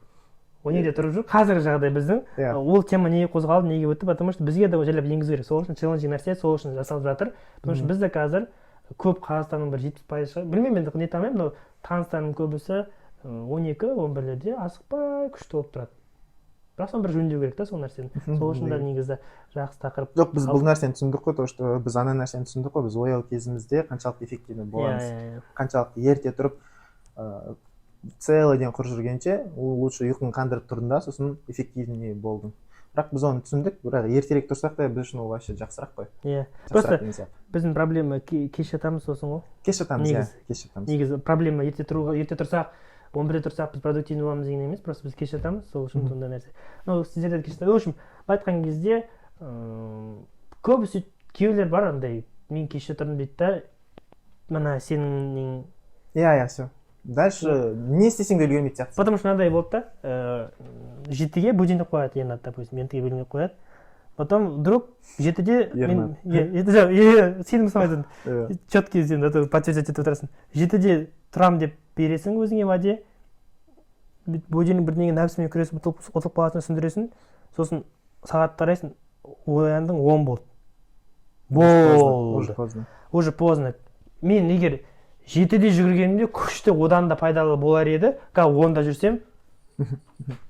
12-де тұрып жүр қазіргі жағдай біздің. Ол тема неге қозғалды, неге өтті? Потому что бізге де жайлап енгізу керек. Сол үшін челленджинг нәрсе сол үшін жасалып жатыр, потому что бізде қазір көп, Қазақстанның бір 70% шығар, білмеймін енді, нете алмаймын, но таныстарымның көбісі 12, 11-лерде асықпай, күшті болып тұрады. Бірақ соны бір жөндеу керек та сол нәрсені. Сол үшін де негізі жақсы тақырып. Жоқ, біз бұл нәрсені түсіндік қой, то что біз ана нәрсені түсіндік қой, біз ояу кезімізде қаншалықты эффективный боламыз, иә иә қаншалықты ерте тұрып, целый день құр жүргенше, ол лучше ұйқыңды қандырып тұрдың да, сосын эффективнее болдың. Бірақ біз оны түсіндік, бірақ ертерек тұрсақ та, біз үшін ол вообще жақсырақ қой. Иә, Жақсырақ просто деген сияқты. біздің проблема кеш жатамыз сосын ғой. Кеш жатамыз, иә. Негізі. Кеш жатамыз. Негізі проблема ерте тұруға, ерте тұрсақ, 11-де тұрсақ, біз продуктивный боламыз деген емес, просто біз кеш жатамыз, сол үшін сондай нәрсе. Ну, сіздер де кеш. В общем, былай айтқан кезде, көбісі, кейбіреулер бар андай, мен кеше тұрдым дейді да, мына сенің нең. Иә, все, дальше не істесең де үлгермейтін сияқтысың. Потому что мынандай болды да, 7-ге будильник қояды Ернат, допустим, 7-ге будильник қояды, потом вдруг 7-де мен, иә, жоқ, иә, сен мысалы айтатын, четкий, сен это подтверждать етіп отырасың, 7-де тұрамын деп бересің өзіңе уәде, будильник бірдеңе, нәпсімен күресіп, ұтылып қаласың, сөндіресің, сосын сағатты қарайсың, ояндың, 10 болды. Уже Болды. поздно. Уже поздно. Мен егер 7-де жүгіргенімде, күшті, одан да пайдалы болар еді, қазір 10-да жүрсем,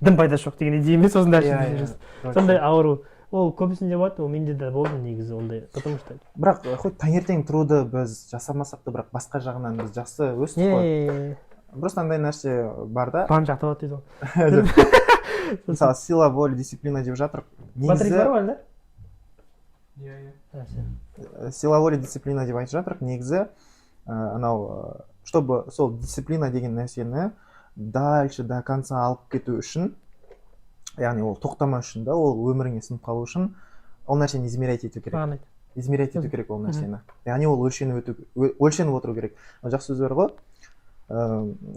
дым пайдасы жоқ деген идеямен сосын дальше Иә, иә. Сондай ауру, ол көбісінде болады, ол менде де болды негізі ондай, потому что Бірақ хоть таңертең тұруды біз жасамасақ та, бірақ басқа жағынан біз жақсы өстік қой. Просто андай нәрсе бар да. План жақталады дейді ғой. Мысалы, сила воли, дисциплина деп жатырық. Батарейка бар Негізі ғой әлі да? Иә. А, всё. Сила воли, дисциплина деп айтып жатырық. Негізі анау чтобы сол дисциплина деген нәрсені дальше до конца алып кету үшін, яғни ол тоқтамау үшін да, ол өміріңе сіңіп қалу үшін ол нәрсені измерять ету керек. Маған айт. Измерять ету керек ол нәрсені, яғни ол өлшеніп өту, өлшеніп отыру керек. Жақсы сөз бар ғой,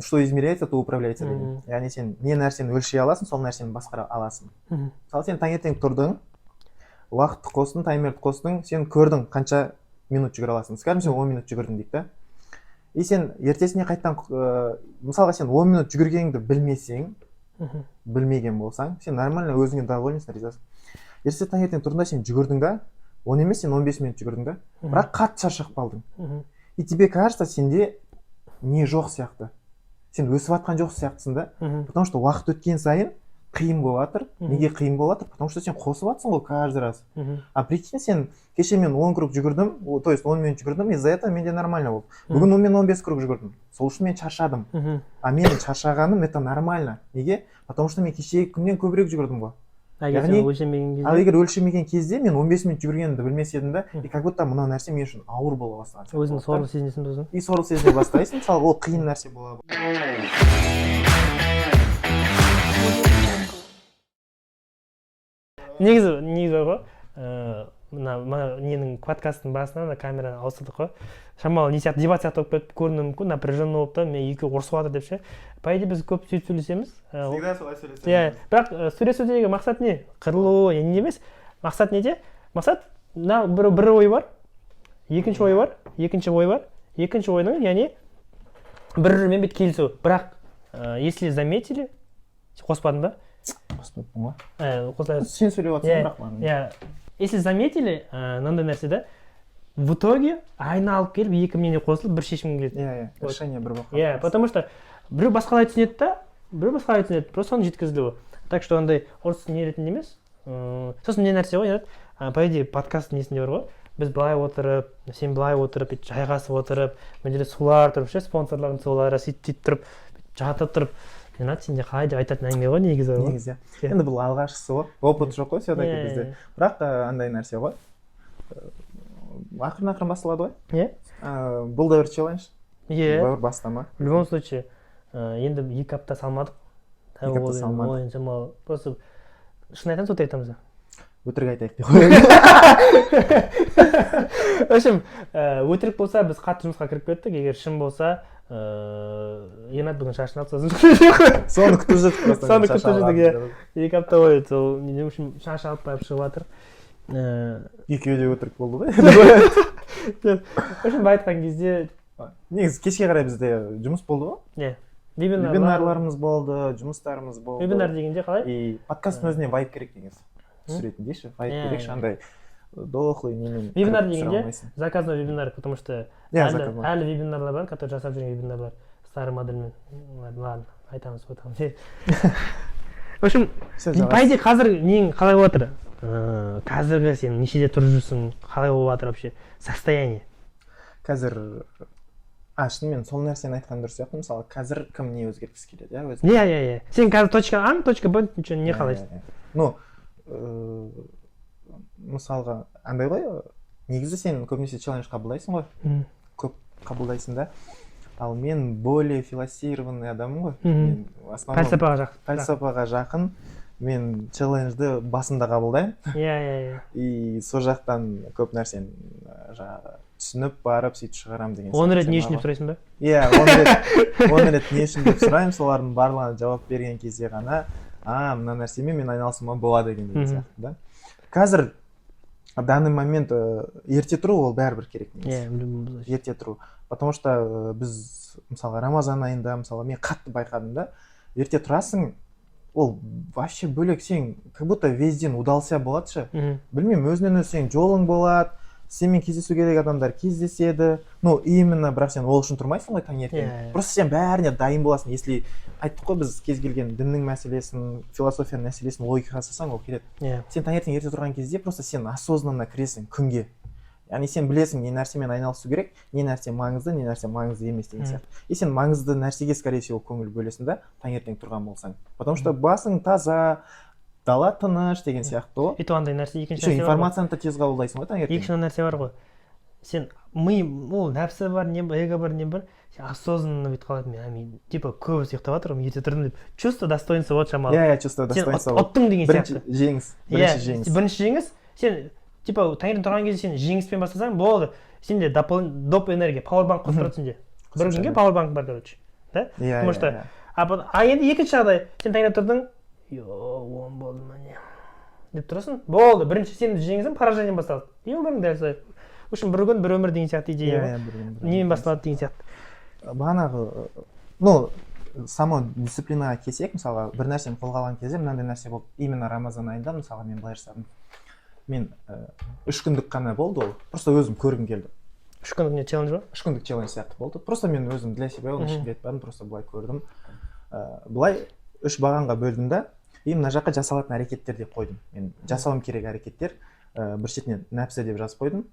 что измеряется, то управляется деген. Яғни сен не нәрсені өлшей аласың, сол нәрсені басқара аласың. Мысалы, сен таңертең тұрдың, уақытты қостың, таймерді қостың, сен көрдің қанша минут жүгіре аласың. Скажем, сен 10 минут жүгірдің дейік та, и сен ертесіне қайтадан, мысалға, сен 10 минут жүгіргеніңді білмесең, білмеген болсаң, сен нормально өзіңе довольныйсың, ризасың. Ертесі таңертең тұрдың да, сен жүгірдің да, 10 емес, сен 15 минут жүгірдің да, бірақ қатты шаршап қалдың. И тебе кажется, сенде не жоқ сияқты, сен өсіп жатқан жоқ сияқтысың да, потому что уақыт өткен сайын қиын болып жатыр. Неге қиын болып жатыр? Потому что сен қосып жатырсың ғой каждый раз. А прикинь, сен кеше мен 10 круг жүгірдім, то есть 10 минут жүгірдім, из-за этого менде нормально болды. Бүгін мен 15 круг жүгірдім, сол үшін мен шаршадым. А менің шаршағаным это нормально. Неге? Потому что мен кешегі күннен көбірек жүгірдім ғой. А егер Яғни- сен өлшемеген Ал кезде? егер өлшемеген кезде мен 15 минут жүгіргенімді білмес едім да, и как будто мынау нәрсе мен үшін ауыр бола бастаған сияқты Өзіңді болды да. сорлы сезінесің сосын. И сорлы сезіне бастайсың. Мысалы, ол қиын нәрсе бола. Негізі бар ғой, мына ненің, подкасттың басынан ана камераны ауыстырдық қой, шамалы не сияқты, дебат сияқты болып кетіп көрінуі мүмкін, напряженно болып та, мен екеуі ұрысып жатыр деп ше. По идее, біз көп сөйтіп сөйлесеміз. Солай. Иә, бірақ сөйлесудегі мақсат не? Қырылу не емес, мақсат неде? Мақсат мына бір ой бар, екінші ой бар, екінші ой бар, екінші ойдың, яғни бір бірімен бүйтіп келісу. Бірақ если заметили, қоспадың ба? Қоспаппын ғой. Қосыла. Сен сөйлеп жатырсың, Иә, бірақ маған иә, если заметили, мынандай нәрсе да. В итоге айналып келіп, екі мнение қосылып, бір шешімге келеді. Иә, Вот. решение бір болып Иә, потому что біреу басқалай түсінеді да, біреу басқалай түсінеді, просто соны жеткізілуі. Так что андай ұрыс не ретінде емес. Сосын не нәрсе ғой, Ерат, по идее, подкаст несінде бар ғой, біз былай отырып, сен былай отырып, бүйтіп жайғасып отырып, мына жерде сулар тұрып ше, спонсорлардың сулары, сөйтіп сөйтіп тұрып, бүйтіп жатып тұрып, «Ренат, сенде қалай?» деп айтатын әңгіме ғой негізі ғой. Негізі, Иә. енді бұл алғашқысы ғой, опыт жоқ қой все таки бізде. Бірақ андай нәрсе ғой, ақырын ақырын басталады ғой. Бұл да бір челлендж, бұл бір бастама. В любом случае, енді 2 апта салмадық. 2 апта Ол енді- салмадық. Ол енді шамалы, просто шын айтамыз, өтірік айтамыз ба? Өтірік айтайық деп қояйық. В общем, өтірік болса, біз қатты жұмысқа кіріп кеттік. Егер шын болса, Ернат бүгін шашын алды, сосын Соны күтіп жүрдік просто. Соны Мен шаш күтіп жүрдік, алғанымды. Иә. 2 апта бойы сол не, в общем, шаш алып барып шығып жатыр. Екеуі де өтірік болды ғой. В общем, былай айтқан кезде, Негізі, кешке қарай бізде жұмыс болды ғой. Не, вебинарлар. Вебинарларымыз болды, жұмыстарымыз болды. Вебинар дегенде қалай? И подкасттың өзіне вайб керек негізі, түсіретіндей ше, вайб керек ше, андай дохлый немен Вебинар кіріп түсіре дегенде алмайсың. Заказной вебинар, потому что Иә, әлі, заказной. әлі вебинарлар бар, которые жасап жүрген вебинарлар старый модельмен. Ладно, айтамыз потом. В общем, Все, по идее, қазір нең қалай болып жатыр? Қазіргі сен нешеде тұрып жүрсің, қалай болып жатыр вообще состояние? Қазір, а, шынымен сол нәрсені айтқан дұрыс сияқты. Мысалы, қазір кім не өзгерткісі келеді, иә, өзіне? Иә, сен қазір точка А, точка Б, ничего не Иә, қалайсың? иә. Ну, мысалға, андай ғой, негізі сен көбінесе челлендж қабылдайсың ғой, көп қабылдайсың да. Ал мен более философированный адаммын ғой. Мен в основном Пәлсапаға жақын. Пәлсапаға жақын. Мен челленджді басында қабылдаймын иә иә иә и сол жақтан көп нәрсені жаңағы түсініп барып, сөйтіп шығарамын деген 10 сияқты рет не тема үшін деп ғой. сұрайсың ба? Иә, 10 рет, 10 рет не үшін деп сұраймын. Солардың барлығына жауап берген кезде ғана, а, мына нәрсемен мен айналысуыма болады екен деген сияқты да. Қазір, в данный момент, ерте тұру ол бәрібір керек негізі. Иә, в любом случае. Ерте тұру, потому что біз, мысалға, рамазан айында, мысалға, мен қатты байқадым да, ерте тұрасың, ол вообще бөлек, сен как будто весь день удался болады ше. Білмеймін, өзінен өзі сенің жолың болады, сенімен кездесу керек адамдар кездеседі. Ну именно, бірақ сен ол үшін тұрмайсың ғой таңертең. Иә, иә. Просто сен бәріне дайын боласың. Если айттық қой біз, кез келген діннің мәселесін, философияның мәселесін логикаға салсаң, ол келеді. Сен таңертең ерте тұрған кезде просто сен осознанно кіресің күнге, яғни сен білесің, не нәрсемен айналысу керек, не нәрсе маңызды, не нәрсе маңызды емес деген сияқты. И сен маңызды нәрсеге, скорее всего, көңіл бөлесің да, таңертең тұрған болсаң, потому что басың таза, дала тыныш деген сияқты ғой. И то андай нәрсе, екінші Еще нәрсе бар ғой. информацияны да тез қабылдайсың ғой таңертең. Екінші нәрсе бар ғой, сен ми, ол нәпсі бар, не бар, эго бар, не бар, сен осознанно бүйтіп қалады: мен, типа, көбісі ұйықтап жатыр, мен ерте тұрдым деп, чувство достоинства болады шамалы. Иә, чувство Сен достоинства болады. ұттың деген Бірінші сияқты. жеңіс, бірінші жеңіс. Бірінші жеңіс. Сен, типа, таңертең тұрған кезде сен жеңіспен бастасаң болды, сенде доп энергия, пауэрбанк қосып тұрады сенде бір Қосымша күнге. Энергия. Пауэрбанк бар, короче, да. Иә. Потому иә, что иә. А енді екінші жағдай: сен таңертең тұрдың, 10 болды ма, не деп тұрасың, болды, бірінші сенің жеңісің, поражение басталады. И өмірің дәл солай. В общем, бір күн, бір өмір деген сияқты идея Иә ғой. иә бір күн, бір Немен өмір. басталады деген сияқты. Бағанағы, ну, само дисциплинаға келсек, мысалға, бір нәрсені қолға алған кезде мынандай нәрсе болды. Именно рамазан айында, мысалға, мен былай жасадым. Мен 3 күндік қана болды ол, просто өзім көргім келді. 3 күндік не, челлендж ба? 3 күндік челлендж сияқты болды. Просто мен өзім для себя, оны Мгм. ешкімге айтпадым, просто былай көрдім. Былай үш бағанға бөлдім да, и мына жаққа жасалатын әрекеттер деп қойдым. Мен жасауым керек әрекеттер, бір шетіне нәпсі деп жазып қойдым,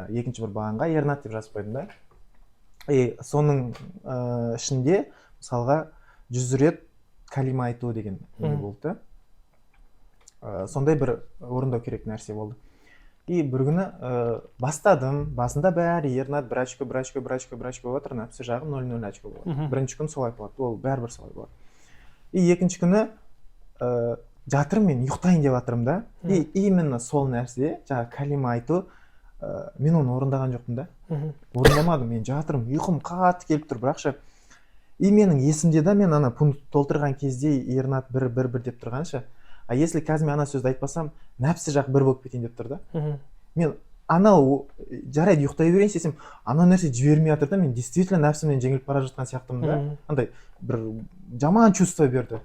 екінші бір бағанға Ернат деп жазып қойдым да. И соның ішінде, мысалға, 100 рет калима айту деген не болды да. Сондай бір орындау керек нәрсе болды. И бір күні бастадым. Басында бәрі Ернат бір очко, бір очко, бір очко, бір очко болып жатыр, нәпсі жағы ноль ноль очко болады. Бірінші күн солай болады, ол бәрібір солай болады. И екінші күні жатырмын мен, ұйықтайын деп жатырмын да. И именно сол нәрсе, жаңағы калима айту, мен оны орындаған жоқпын да. Орындамадым. Мен жатырмын, ұйқым қатты келіп тұр, бірақ ше, и менің есімде да, мен ана пункт толтырған кезде Ернат бір, бір, бір деп тұрған ше. А если қазір мен ана сөзді айтпасам, нәпсі жақ бір болып кетейін деп тұр да. Мен анау, жарайды, ұйықтай берейін десем, ана нәрсе жібермей жатыр да. Мен действительно нәпсімнен жеңіліп бара жатқан сияқтымын да. Андай бір жаман чувство берді.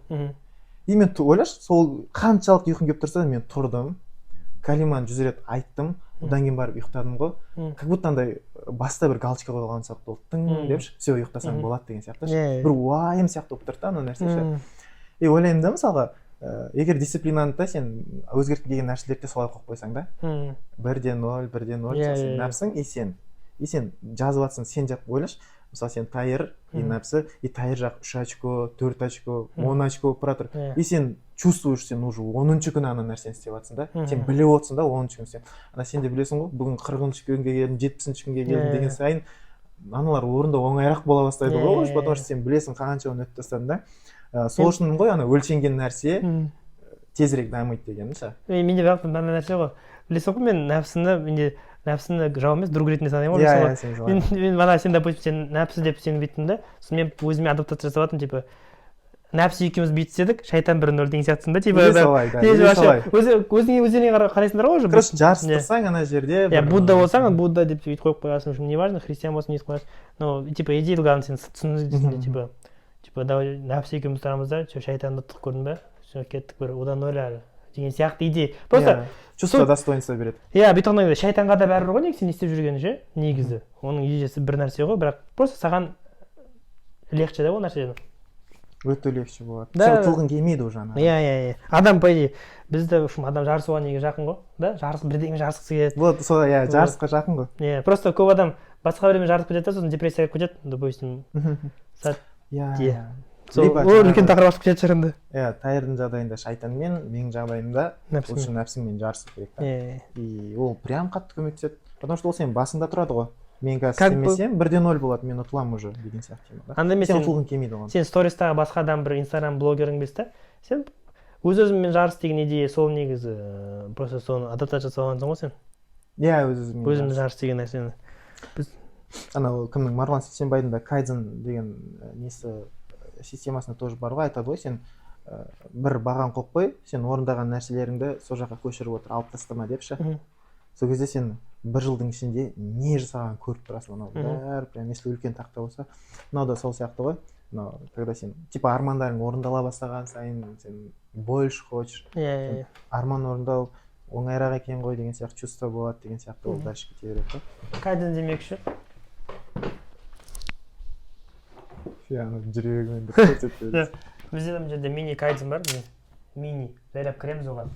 И мен ойлашы, сол қаншалықты ұйқым келіп тұрса да, мен тұрдым. Калиманы 100 рет айттым, одан кейін барып ұйықтадым ғой. Как будто андай баста бір галочка қойған сияқты болды, тың депші, все, ұйықтасаң болады деген сияқты ше. Бір уайым сияқты болып тұрды да ана нәрсе ше. И ойлаймын да, мысалға, егер дисциплинаны да сен өзгерткің келген нәрселерді де солай қойып қойсаң да, 1-0, 1-0, мысалы, сен нәпсің и сен жазып жатрсың, сен жақ ойлашы, мысалы, сен Тайыр и нәпсі, и Тайыр жақ 3 очко, 4 очко, 10 очко болып бара жатыр. И сен чувствуешь, сен уже 10-күні ана нәрсені істеп жатрсың да, сен біліп отырсың да, 10-күні сен ана, сен де білесің ғой, бүгін 40-күнге келдім, 70-күнге келдім деген сайын аналар орындау оңайырақ бола бастайды ғой уже, потому что сен білесің, қанша оны өтіп тастадың да. Сол үшін ғой ана өлшенген нәрсе тезірек дамиды дегенім ше. Менде бірақ мынандай нәрсе ғой, білесің ғой, мен нәпсіні, менде нәпсіні жау емес, друг ретінде санаймын ғой, Иә. білесің ғой. Иә, сен солай. Мен ана сен, допустим, сен нәпсі деп сен бүйттің да, сосын мен өзіме адаптация жасап жатырмын, типа нәпсі екеуміз бүйтіп істедік, шайтан 1-0 деген сияқтысың да, типа. Или Да. солай да, Не, или вообще солай. Өзіңе өздеріңе қарайсыңдар ғой уже. Короче, жарыстырсаң ана жерде Будда болсаң, Будда деп бүйтіп қойып қоясың, в общем, неважно, христиан болсаң, нетіп қоясың, но типа идея главное сен түсін дейсің де, типа давай нәпсі екеуміз тұрамыз да, все, шайтанды ұттық, көрдің бе, все, кеттік, бір одан ноль әлі деген сияқты идея просто. Иә, чувство достоинства береді. Иә, бүйтіп алғанда шайтанға да бәрібір ғой негізі сен не істеп жүргенің ше, негізі оның идеясы бір нәрсе ғой, бірақ просто саған легче да ол нәрседен. Өте легче болады. Да. Сен ұтылғың келмейді уже ана. Иә, адам, по идее, бізді, в общем, адам жарысуға неге жақын ғой да, жарыс, бірдеңемен жарысқысы келеді. Вот солай, иә. Вот. Жарысқа жақын ғой. Иә, просто көп адам басқа біреумен жарысып кетеді да, сосын депрессияға кіріп кетеді, допустим. Иә. Иә. Сол Либо ол жаңағы- үлкен тақырып ашып кететін шығар енді. Иә, Тайырдың жағдайында шайтанмен, менің жағдайымда Нәпсімен. лучше нәпсіңмен жарысу керек та. Иә. И ол прям қатты көмектеседі, потому что ол сенің басыңда тұрады ғой, мен қазір Как бы- істемесем, 1-0 болады, мен ұтыламын уже деген сияқты тема да. Андай емес, Сен ұтылғың келмейді оған. Сен стористағы басқа адам, бір инстаграм блогерің емес та, сен өз өзіңмен жарыс деген идея сол негізі, просто соны адаптация жасап алғансың ғой сен. Иә, өз өзіңмен Өзіңмен жарыс. жарыс деген нәрсені. Анау кімнің, Марғұлан Сейсенбайдың да кайдзен деген несі, системасында тоже бар ғой, айтады ғой, сен бір баған қойып қой, сен орындаған нәрселеріңді сол жаққа көшіріп отыр, алып тастама деп ше. Сол кезде сен бір жылдың ішінде не жасағанын көріп тұрасың, анау бәрі прям, если үлкен тақта болса. Мынау да сол сияқты ғой, мынау когда сен типа армандарың орындала бастаған сайын, сен больше хочешь. иә иә, иә. Арман орындау оңайырақ екен ғой деген сияқты чувство болады деген сияқты, ол дальше кете береді да. Кайдзен демекші. Иә, ана жүрегімен бір көрсетіп Иә. Бізде мына жерде мини кайдзен бар, міне, мини, жайлап кіреміз оған.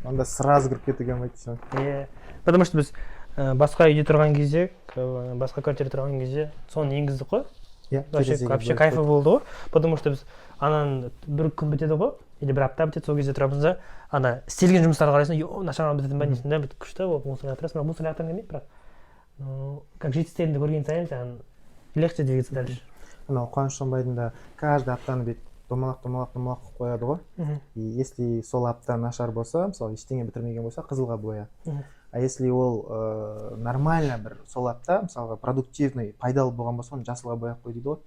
Онда сразу кіріп кетуге болмайды дейсің ғой. Иә, потому что біз басқа үйде тұрған кезде, басқа квартирада тұрған кезде соны енгіздік қой. Иә. Вообще Терезеге вообще бөліп кайфы қойдық. болды ғой, потому что біз ананы бір күн бітеді ғой или бір апта бітеді, сол кезде тұрамыз да, ана істелген жұмыстарды қарайсың, е, мына шаруа бітетін ба дейсің да, бүйтіп күшті болып мусор лақтырасың, бірақ мусор лақтырғың келмейді, бірақ ну как жетістіктеріңді көрген сайын саған легче двигаться дальше. Анау Қуаныш Шонбайдың да каждый аптаны бүйтіп домалақ, домалақ, домалақ қылып қояды ғой. И если сол апта нашар болса, мысалы, ештеңе бітірмеген болса, қызылға боя. А если ол нормально бір сол апта, мысалға, продуктивный, пайдалы болған болса, оны жасылға бояп қой дейді ғой.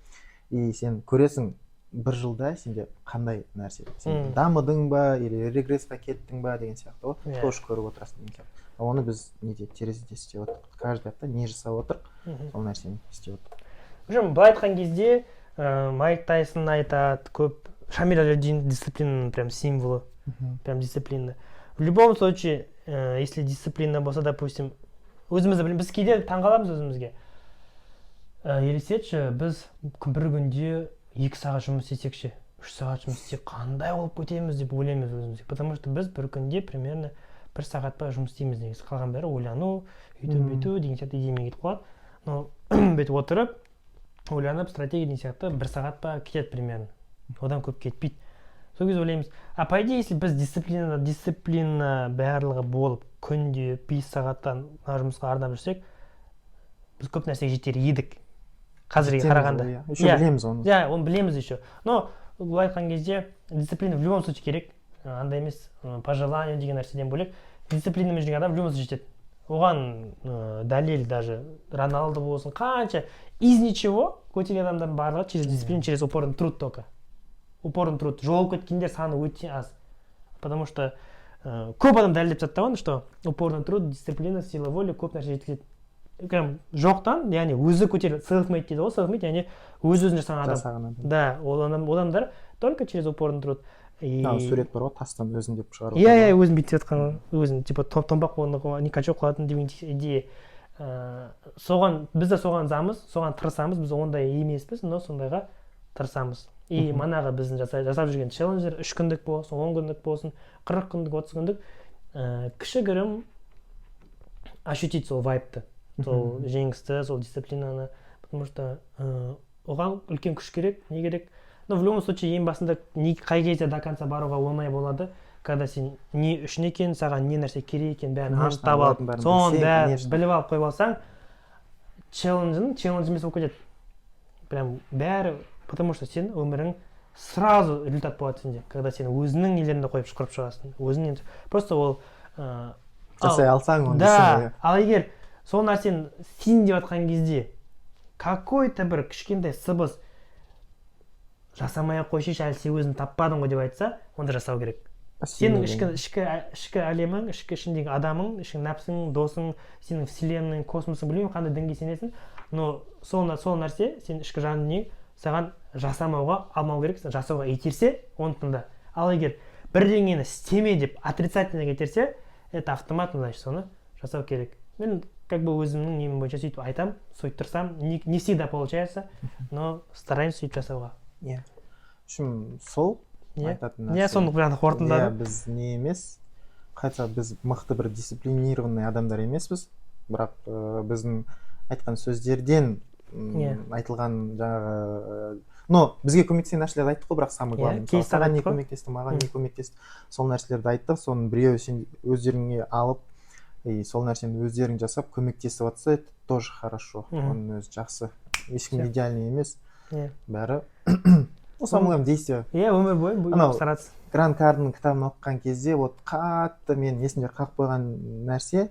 И сен көресің, бір жылда сенде қандай нәрсе, сен дамыдың ба или регрессқа кеттің ба деген сияқты ғой. Тоже көріп отырасың деген сияқты. А оны біз неде, терезеде істеп отырмық, каждый апта не жасап отырмық, сол нәрсені істеп отырмық. В общем, былай айтқан кезде, Майк Тайсон айтады көп, Шамиль Аляутдинов дисциплинаның прям символы, прям дисциплина. В любом случае, если дисциплина болса, допустим, өзіміз де білеміз, біз кейде таңқаламыз өзімізге. Елестетші, біз бір күнде 2 сағат жұмыс істесек ше, 3 сағат жұмыс істесек, қандай болып кетеміз деп ойлаймыз өзімізге, потому что біз бір күнде примерно бір сағат па жұмыс істейміз негізі, қалған бәрі ойлану, өйту, бүйту деген сияқты идеямен кетіп қалады. Но бүйтіп отырып ойланып, стратегия деген сияқты, бір сағат па кетеді примерно, одан көп кетпейді. Сол кезде ойлаймыз, а по идее, если біз дисциплина барлығы болып, күнде 5 сағаттан мына жұмысқа арнап жүрсек, біз көп нәрсеге жетер едік қазірге Жетеміз қарағанда. ғой, иә. Еще білеміз оны. Иә, оны білеміз еще. Но былай айтқан кезде, дисциплина в любом случае керек. Андай емес, по желанию деген нәрседен бөлек, дисциплинамен жүрген адам в любом случае жетеді оған. Дәлел даже Роналду болсын, қанша из ничего көтерген адамдардың барлығы через дисциплину, через упорный труд, только упорный труд. Жоғалып кеткендер саны өте аз, потому что көп адам дәлелдеп тастады да оны, что упорный труд, дисциплина, сила воли көп нәрсе жеткізеді, прям жоқтан, яғни өзі көтеріп, self made дейді ғой, self made, яғни өз өзін жасаған адам. Жасаған адам. Да, ол адамдар только через упорный труд. И А, сурет бар ғой, тастан өзің деп шығарып. Иә, өзін бүйтіп жатқан, өзін типа томпақ оны не качок қылатын деген идея. Соған біз де соған замыз, соған тырысамыз. Біз ондай емеспіз, но сондайға тырысамыз. И манағы біздің жасап жүрген челлендждер, 3 күндік болсын, 10 күндік болсын, 40 күндік, 30 күндік, кішігірім ощутить сол вайбты, сол жеңісті, сол дисциплинаны, потому что оған үлкен күш керек, не керек. Но в любом случае ең басында не, қай кезде до конца баруға оңай болады? Когда сен не үшін екенін, саған не нәрсе керек екенін, бәрін Конечно, анықтап алып, олардың бәрін соның білсең, бәрін конечно. біліп алып қойып алсаң, челленджің челлендж емес болып кетеді прям бәрі, потому что сен өмірің сразу результат болады сенде, когда сен өзіңнің нелеріңді қойып, құрып шығасың өзіңнен просто ол Жасай алсаң оны да. десең, иә. Ал егер сол нәрсені сен деп жатқан кезде какой то бір кішкентай сыбыс «жасамай ақ қойсайшы, әлі сен өзің таппадың ғой» деп айтса, онда жасау керек. Сенің ішкі әлемің, ішкі ішіндегі адамың, ішкі нәпсің, досың, сенің вселенный, космосың, білмеймін, қандай дінге сенесің, но сол нәрсе, сенің ішкі жан дүниең саған жасамауға алмау керек, сен жасауға итерсе, оны тыңда. Ал егер бірдеңені істеме деп отрицательно итерсе, это автоматом, значит, соны жасау керек. Мен как бы өзімнің нем бойынша сөйтіп айтамын, сөйтіп тырысамын. Не всегда получается, но стараемся сөйтіп жасауға. Иә, в общем, сол айтатын Иә, нәрсе. Соны прям Иә, қорытындыладым. Біз не емес, хотя біз мықты бір дисциплинированный адамдар емеспіз, бірақ біздің айтқан сөздерден айтылған жаңағы, но бізге көмектескен нәрселерді айттық қой. Бірақ самый главный, мысалы, Кейстер саған не айттық қой. көмектесті, маған не көмектесті, сол нәрселерді айттық. Соның біреуі сен өздеріңе алып и сол нәрсені өздерің жасап, көмектесіп жатса, это тоже хорошо. Оның өзі жақсы, ешкім Всё. идеальный емес, бәрі, ну, самое главное действие. Иә, өмір бойы Анау стараться. Грант Кардонның кітабын оқыған кезде вот қатты мен есімде қалып қойған нәрсе: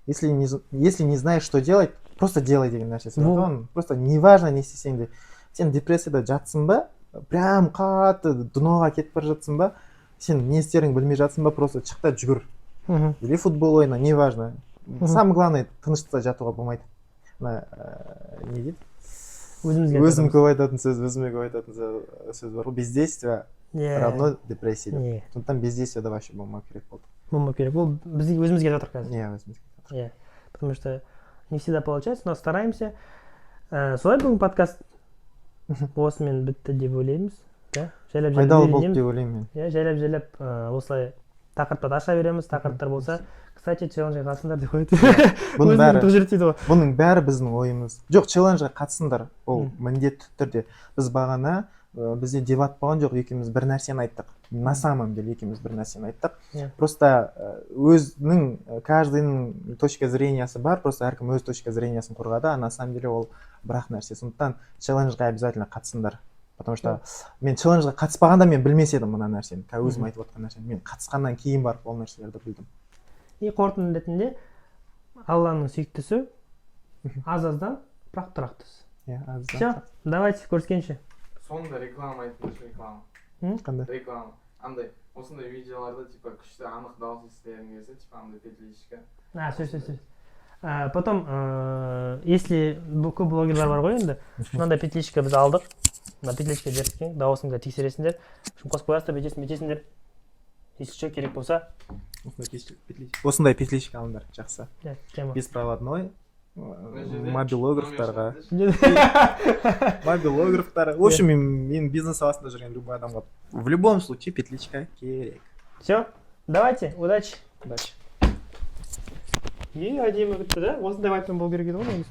если не знаешь, что делать, просто делай» деген нәрсесі бар Во. да оның. Просто неважно, не істесең де, сен депрессияда жатсың ба, прям қатты дноға кетіп бара жатсың ба, сен не істеріңді білмей жатсың ба, просто шық та жүгір или футбол ойна, неважно. Самое главное, тыныштықта жатуға болмайды. Мына не дейді, Өзімізге өзім айтатынымыз. көп айтатын сөз, өзіме көп айтатын сөз бар ғой: «Бездействие равно депрессия» деп. Сондықтан бездействие вообще болмау керек болды. Болмау керек. Ол бізге, өзімізге жатыр қазір. Иә, өзімізге. Иә, потому что не всегда получается, но стараемся. Солай, бүгін подкаст осымен бітті деп ойлаймыз да, жайлап жайлап Пайдалы болды үйренеміз. деп ойлаймын мен. Иә, жайлап жайлап осылай тақырыптарды аша береміз. Тақырыптар болса, кстати, челленджге қатысыңдар деп қояды. Бұның бәрі Өзінің дейді ғой. Бұның бәрі біздің ойымыз. Жоқ, челленджге қатысыңдар, ол міндетті түрде. Біз бағана бізде дебат болған жоқ, екеуміз бір нәрсені айттық, на самом деле екеуміз бір нәрсені айттық. Просто өзінің каждыйның точка зрениясы бар, просто әркім өз точка зрениясын қорғады, а на самом деле ол бір ақ нәрсе. Сондықтан челленджге обязательно қатысыңдар, потому что мен челленджге қатыспағанда мен білмес едім мына нәрсені, қазір өзім айтып отқан нәрсені. Мен қатысқаннан кейін барып ол нәрселерді білдім. И қорытынды ретінде: Алланың сүйіктісі аз аздан, бірақ тұрақтысы. Иә, аздан. Все, давайте, көріскенше. Соңында реклама айтыңдаршы, реклама. Қандай? Реклама андай, осындай видеоларда типа күшті, анық дауыс естігің келсе, типа андай петличка. А, все, все, все. Потом, если бұл көп блогерлар бар ғой енді, мынандай петличка біз алдық. Мына петличка берсең, дауысыңды тексересіңдер. Қосып қоясыздар, бүйтесің, бүйтесіңдер. Если что, керек болса. Осындай петличка алыңдар, жақсы. Иә, тема. Беспроводной. Мына жерде Мобилографтарға, номер шығады. мобилографтар, в общем, мен бизнес саласында жүрген любой адамға в любом случае петличка керек. Все, давайте, удачи. Удачи. Е, әдемі бітті да, осындай вайбпен болу керек еді ғой негізі.